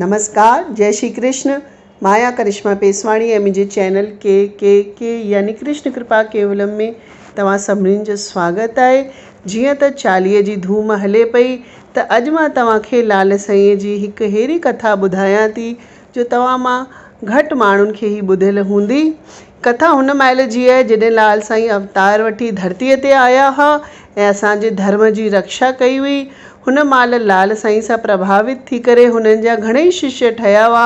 نمسڪار جئي شري ڪرشن مان آهيان ڪرشما پيسواڻي ۽ منهنجي چينل ڪي ڪي ڪي يعني ڪرشن ڪرپا ڪيولم ۾ توهان سڀنين جو سواگت آهي. جيئن ته چاليهي جي ڌوم هلي پئي ته اڄ مان توهان کي لال سائين جي هڪ ههڙي ڪٿا ٻڌايان ٿي جو توهان مان گهٽ ماڻهن کي هي ٻڌل هوندي. ڪٿا هن مهل جي آهي جڏهن لال سائين اوتار وٺي ڌرتيء تي آيا ها ۽ اسان جي ڌرم جي رڪشا ڪئي هئي. هن مهل لال سائين سان پرڀاوت ٿي ڪري هنن جا گهڻئي ششيه ٺهيا هئا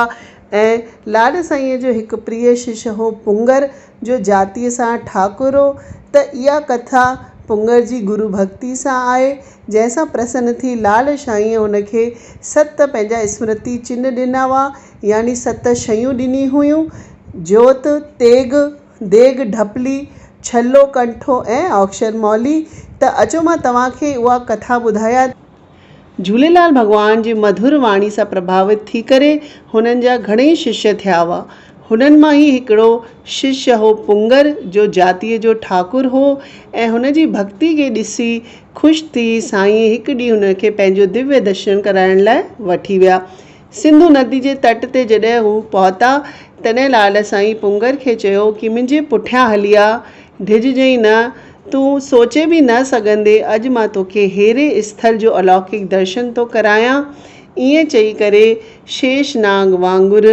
۽ لال سائينء جو هڪ پريه ششيه هو پونگر جو جاتيء سان ٺاڪر هو ته اها ڪٿا پونگر جي گرو ڀڳتي سان آهي جنهن سان پرسن ٿي لال سائينء هن کي ست پنهنجا اسمرتي چنه ڏنا هئا يعني ست شيون ڏني هيون، جوت، تيغ، ديڳ، ڍپلي، ڇلو، ڪنٺو ۽ آڪشر مولي ته اچو مان توهان کي اها ڪٿا ٻڌايان. جهوليلال ڀڳوان جي مڌر واڻي سان پرڀاوت ٿي ڪري هنن جا گهڻيئي ششيه ٿيا هئا. هنن مان ئي هڪڙو ششيه هو پونگر جو جاتيء جو ٺاڪر هو ۽ هن جي ڀڳتي کي ڏسي خوش ٿي سائين هڪ ڏينهن هن کي پنهنجو دويه درشن ڪرائڻ لاء وٺي ويا. سنڌو ندي جي تٽ تي جڏهن هو پهتا، تڏهن لعل سائين پونگر کي چيو ڪي منهنجي پٺيان هلي آ، ڊڄجئين نه، تون سوچي به نه سگهندين، اڄ مان توکي هيري اسٿل جو الوڪڪ درشن ٿو ڪرايان. ائين چئي ڪري شيش ناگ وانگر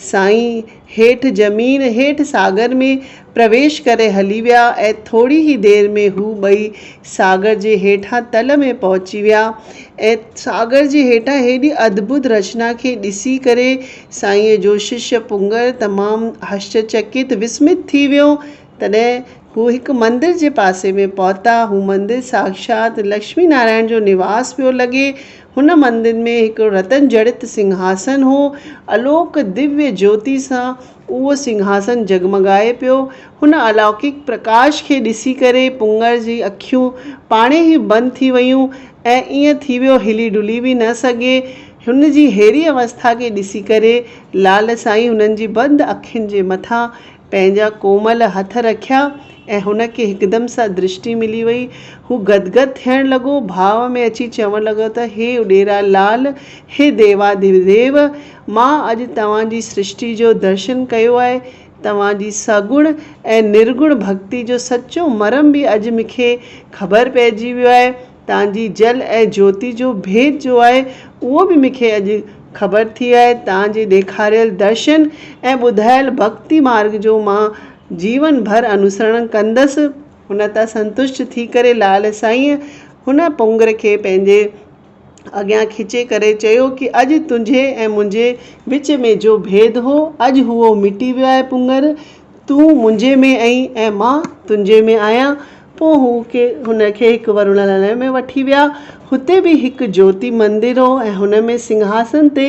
سائين هيٺ زمين هيٺ ساگر ۾ پرويش ڪري هلي ويا ۽ ٿوري ئي دير ۾ هو ٻئي ساگر جي هيٺان تل ۾ پهچي ويا ۽ ساگر جي هيٺان هيڏي ادڀت رچنا کي ڏسي ڪري سائينء جو ششيه پونگر تمام آشچرچڪت، وسمت، ٿي ويو. تڏهن هو هڪ مندر جي پاسي ۾ پهتا. هو مندر ساڪشات لڪشمي نارائڻ جو نواس پيو لڳي. هن مندر ۾ هڪ رتن جڙت سنگهاسن هو. الوڪ دويه جوتي سان اهو سنگهاسن جڳمڳائي پيو. هن الوڪڪ پرڪاش کي ڏسي ڪري پونگر جي اکيون پاڻهي ئي بند ٿي ويون ۽ ائين ٿي ويو هلي ڊلي به نه سگهي. هن جي ههڙي اوسٿا کي ڏسي ڪري لال سائين هنن جي بند اکين جي مٿان پنهنجا ڪومل هٿ رکيا ۽ هن کي هڪدم سان درشٽي ملي وئي. هو گدگد ٿيڻ لڳو. ڀاو ۾ اچي چوڻ لڳو ته هي اڏيرا لال، هي ديواديديو، مان اڄ توهان جي سرشٽي جو درشن ڪيو آهي. توهان جي سگڻ ۽ نرگڻ ڀڳتي جو سچو مرم به اڄ مون کي خبر پئجي ويو آهي. تان جي جل ۽ جوتي جو ڀيد جو آهي، اهو به مون کي اڄ خبر ٿي آهي. تان جي ڏيکاريل درشن ۽ ٻڌايل ڀڳتي مارڳ جو مان جيون ڀر انوسرڻ ڪندس. هن تان سنتشٽ ٿي ڪري لعل سائينء هن پونگر کي پنهنجي اڳيان کيچي ڪري چيو ڪي اڄ تنهنجي ۽ منهنجي وچ ۾ جو ڀيد هو، اڄ اهو مٽي ويو آهي پونگر، تون منهنجي ۾ آهين ۽ مان تنهنجي ۾ آهيان. پوء هو کي هن کي هڪ ورڻاليه ۾ وٺي ويا. هتي به هڪ جوتي مندر هو ۽ هن ۾ سنگهاسن تي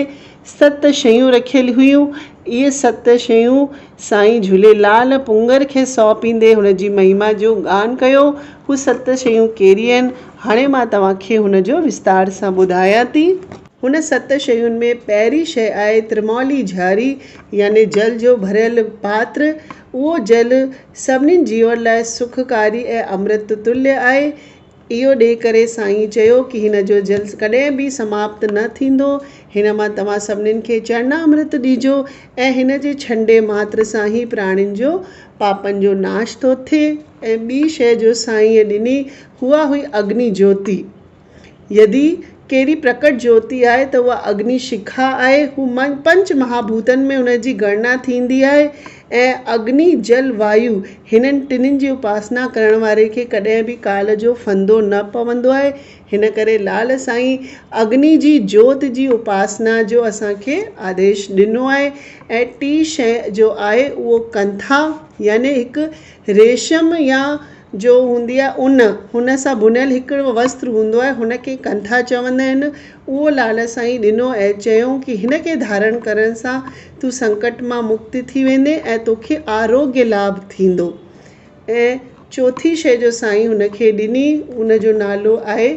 ست شيون رکيل هيون. اهي ست شيون سائين جهوليلال پونگر کي سونپيندي هن جي مهما جو ڳان ڪيو. هو ست شيون ڪهڙي آهن، هاڻي مان توهان کي هن جو وستار سان ٻڌايان ٿي. هن ست شين ۾ پهرين شيء آهي ترمولي جهاري يعني جل جو ڀريل پاتر. اهو جل سڀني جيون لاء سکڪاري ۽ امرت تليه آهي. اهو ڏئي ڪري سائين چيو ڪي هن جو جل ڪڏهن به سماپت نه ٿيندو. هن مان توهان سڀنين کي چرڻامرت ڏجو ۽ هن جي ڇنڊي ماتر سان ئي پراڻين جو پاپن جو ناش ٿو ٿئي. ۽ ٻي شيء جو سائينء ڏني اها هئي اگني جوتي. يدي ڪهڙي پرڪٽ جوتي آهي ته اها اگني شکا آهي. هو پنچ مهاڀوتن ۾ ان جي گڻنا ٿيندي آهي ۽ اگني، جل، وايو هنن ٽنهين جي اپاسنا ڪرڻ واري کي ڪڏهن به ڪال جو ڦندو نه پوندو آهي. هن ڪري لعل سائين اگني جي جوت جي اپاسنا جو اسان کي آديش ڏنو آهي ۽ ٽين شيء جو آهي اهو ڪنٿا يعني هڪ ريشم يا جو هوندي آهي ان، هن سان بنيل هڪڙو وستر هوندو آهي، هن کي ڪنٿا چوندا آهن. اهو لعل سائين ڏنو ۽ چيائون ڪي هن کي ڌارڻ ڪرڻ سان تون سنڪٽ مان مڪت ٿي ويندين ۽ توکي آروگيه لاڀ ٿيندو. ۽ چوٿين شيء جو سائين هن کي ڏني، ان جو نالو آهي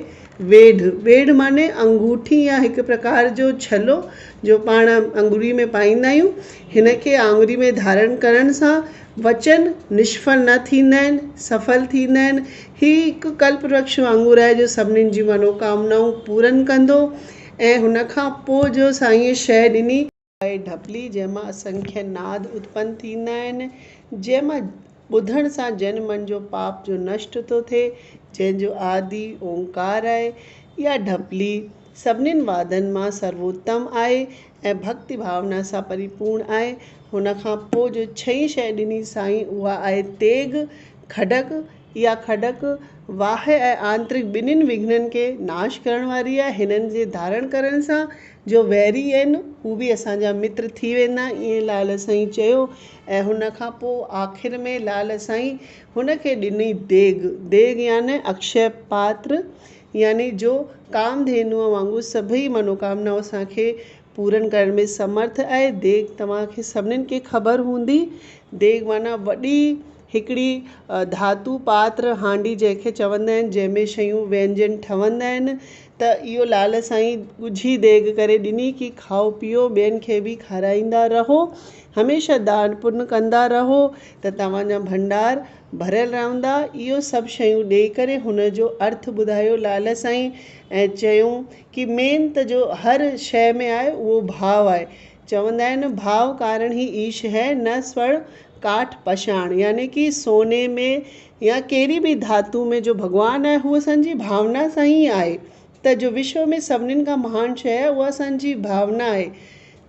ويڙهه. ويڙهه معني انگوٺي يا هڪ پرڪار جو ڇلو جو پاڻ انگوري ۾ پائيندا آهيون. هن کي آڱري ۾ ڌارڻ ڪرڻ سان وچن نشڦل نه ٿيندا آهن، سڦل ٿيندا آهن. هي هڪ ڪلپ ورڪش وانگر آهي جو سڀنين جون منوڪامنائون پورن ڪندو. ۽ هن کان پوء جو سائينء شيء ڏني. آهي ڍپلي جنهن مان اسنکيه ناد اتپن ٿيندا آهن، جنهن مان ٻڌڻ سان جن من جو پاپ جو نشٽ ٿو ٿئي، جنهن جو آدي اونڪار آهي. اها ڍپلي سڀنين وادن مان سرووتم آهي ۽ ڀڳتي ڀاونا سان پريپورڻ آهي. هن کان پوء جو ڇهين شيء ڏني سائين اها آهي تيغ، کڙڪ، اها کڙڪ واهه ۽ آنترڪ ٻنهين وگهنن کي ناش ڪرڻ واري آهي. هنن جي ڌارڻ ڪرڻ سان جو ويري آهن هو به اسان جا متر ٿي ويندا ائين لعل سائين چيو ۽ هن کان پوء آخر ۾ لعل سائين هن کي ڏني ديڳ، ديڳ يعني اڪشي پاتر يعني جو ڪامڌينوء وانگر سڀئي منوڪامنائون اسان کي پورن ڪرڻ ۾ سمرٿ آهي. ديڳ توهان کي سڀنين کي خبر هوندي. ديڳ معنيٰ وڏي هڪڙي ڌاتو پاتر هانڊي جنهن کي چوندا آهن جنهن ۾ شيون وينجن ٺهندا آهن ته اهو لال سائين ڳجهي ديڳ ڪري ڏني ڪي کائو پيئو ٻين کي به کارائيندا رهو هميشه دان پن ڪندا رهو ته توهان جا ڀنڊار ڀريل رهندا. اهو سڀ شيون ڏيئي ڪري هن جو ارٿ ٻڌايو لال سائين ۽ چيائون ڪي مين ته جو هر شيء ۾ آهي اهو ڀاء آهي. چوندا آهن ڀاء ڪارڻ هي ايش هي نه سوڙ ڪاٺ پشاڻ يعني ڪي سوني ۾ يا ڪهڙي به ڌاتو ۾ جو ڀڳوان آهي هو اسان جي ڀاونا سان ئي آهي ته جو وشو ۾ سڀنين کان مهان شيء آهي اها اسان جي ڀاونا آهي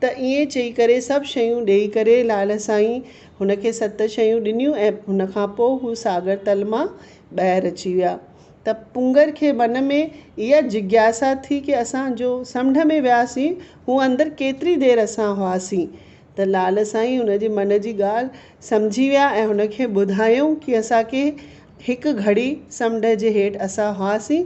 ته ائين چئي ڪري سڀ شيون ڏيئي ڪري لال سائين هن کي ست شيون ڏنيون ۽ هن کان پوء هو ساگر تل مان ٻاهر اچي ويا. ته پونگر کي من ۾ اها جگياسا ٿي ڪي اسان جو سمنڊ ۾ وياسين هو اندر ڪيتري دير اسان هئاسين ته لال سائين هن جي من جي ڳالهه سمجهي ويا ۽ هن کي ٻڌايائون ڪي اسان کي هڪ گهڙي سمنڊ جي هيٺ اسان هئاسين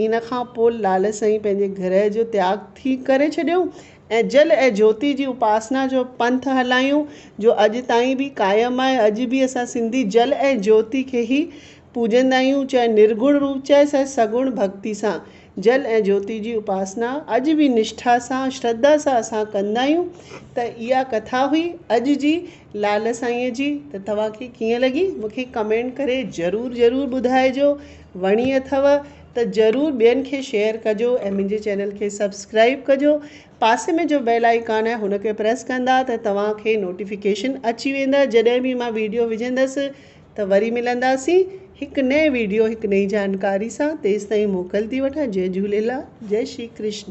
ان کان پوء لال سائين پنهنجي گرهه جو تياڳ ٿي ڪري ڇڏيائون ۽ جل ۽ جوتي جي اپاسنا جو پنٿ هلايون جو اڄ تائين به قائم آهي اڄ به اسان سنڌي جل ۽ جوتي کي ئي پوڄندا آهيون چاهي نرگڻ روپ چاهي سا سگڻ ڀڳتي سان جل ۽ جوتي جي اپاسنا اڄ به نشٺا سان شرڌا سان اسان ڪندا آهيون ته اها ڪٿا هئي اڄ جي لال سائين جي ته توهان کي ڪيئن لڳي مون کي ڪمينٽ ڪري ضرور ضرور ٻڌائجو وڻي اٿو ته ضرور ٻين کي شيئر ڪجو ۽ منهنجي چينل کي سبسڪرائب ڪجو پاسي ۾ جو بيل آئيڪان آهي هن کي پريس ڪندا ته توهان کي نوٽيفڪيشن اچي ويندا جڏهن به مان ويڊيو وجهندس ته وري ملنداسين هڪ نئين ويڊيو هڪ نئين جانڪاري سان تيستائين موڪل ٿي وٺان جئي جهوليلال جئي شري ڪرشن.